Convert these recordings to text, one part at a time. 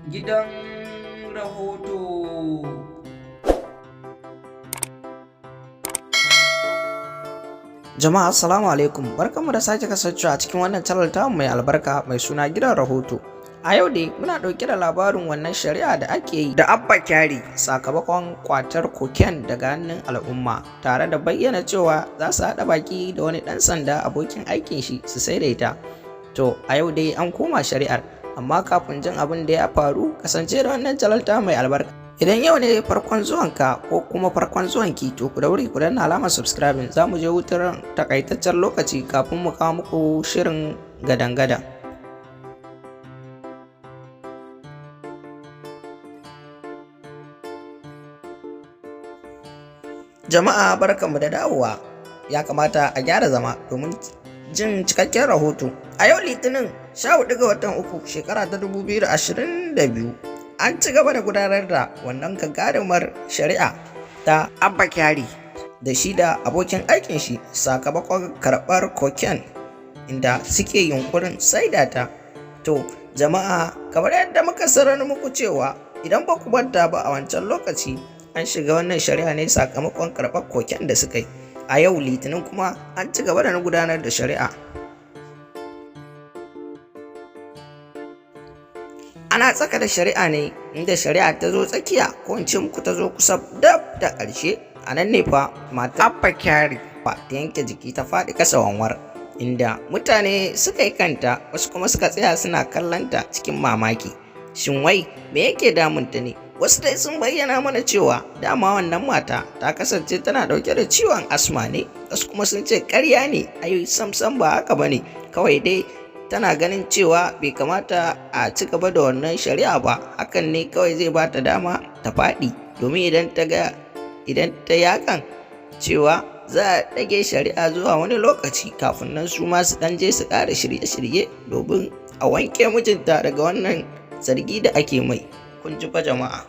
Gidan rahoto. Jama'a, assalamu alaikum, barkanmu da sake kasancewa a cikin wannan channel tamu mai albarka mai suna Gidan Rahoto. A yau dai muna ɗauke da labarin wannan shari'a da ake yi da Abba Kyari sakamakon kwatar cocaine daga hannun al'umma, tare da bayyana cewa za su haɗa baki da wani ɗan sanda abokin aikin shi su saidaita. To, a yau dai an koma shari'ar, amma kafin jin abin da ya faru, kasance da wannan channel tamu mai albarka. Idan yau ne farkon zuwanka ko kuma farkon zuwanki, to ku daure ku danna alamar subscribing. Za mu je hutun takaitaccen lokaci kafin mu kawo muku shirin gadan-gadan. Jama'a, barkanmu da dawowa. Ya kamata a gyara zama domin jin cikakken rahoto. A yau Litinin, 14 ga watan uku, shekara ta 2022, an ci gaba da gudanar da wannan gagarumar shari'a ta Abba Kyari da shi da abokin aikin shi sakamakon karɓar cocaine inda suke yunkurin saida ta. To jama'a, kamar yadda muka sanar muku cewa idan ba ku manta ba, a wancan lokaci an shiga wannan shari'a ne sakamakon karɓar cocaine da suka yi. A yau Litinin kuma an ci gaba da gudanar da shari'a. Ana tsaka da shari'a ne, inda shari'a ta zo tsakiya, ko in ce muku ta zo kusa dab da ƙarshe, a nan ne fa mata Abba Kyari fa ta yanke jiki ta faɗi kasa wanwar, inda mutane suka yi kanta, wasu kuma suka tsaya suna kallonta cikin mamaki. Shin wai me yake damunta ne? Wasu dai sun bayyana mana cewa dama wannan mata ta kasance tana ɗauke da ciwon asma ne, wasu kuma sun ce ƙarya ne, ai samsam ba haka bane, kawai dai tana ganin cewa bai kamata a ci gaba da wannan shari'a ba, hakan ne kawai zai ba ta dama ta faɗi, domin idan ta ga idan ta yakan cewa za a ɗage shari'a zuwa wani lokaci, kafin nan su ma su ɗan je su ƙara shirye-shirye domin a wanke mijinta daga wannan zargi da ake mai. Kun ji fa jama'a.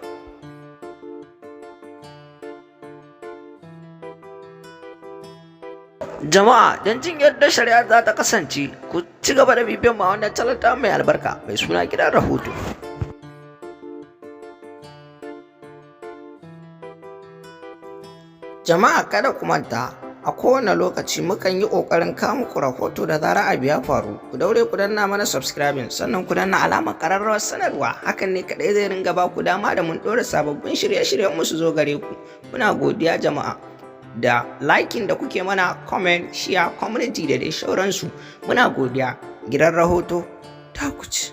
Jama'a, don jin yadda shari'a za ta kasance, ku ci gaba da bibiyan ma wannan channel ta mai albarka mai suna Gidan Rahoto. Jama'a, kada ku manta, a kowane lokaci mukan yi ƙoƙarin kawo muku rahoto da zarar abu ya faru. Ku daure ku danna mana subscribing, sannan ku danna alamar ƙararrawar sanarwa. Hakan ne kaɗai zai ringa ba ku dama da mun ɗora sababbin shirye-shiryen mu su zo gare ku. Muna godiya jama'a da liking da kuke mana, comment, share, community da dai sauransu. Muna godiya. Gidan Rahoto ta ku ce.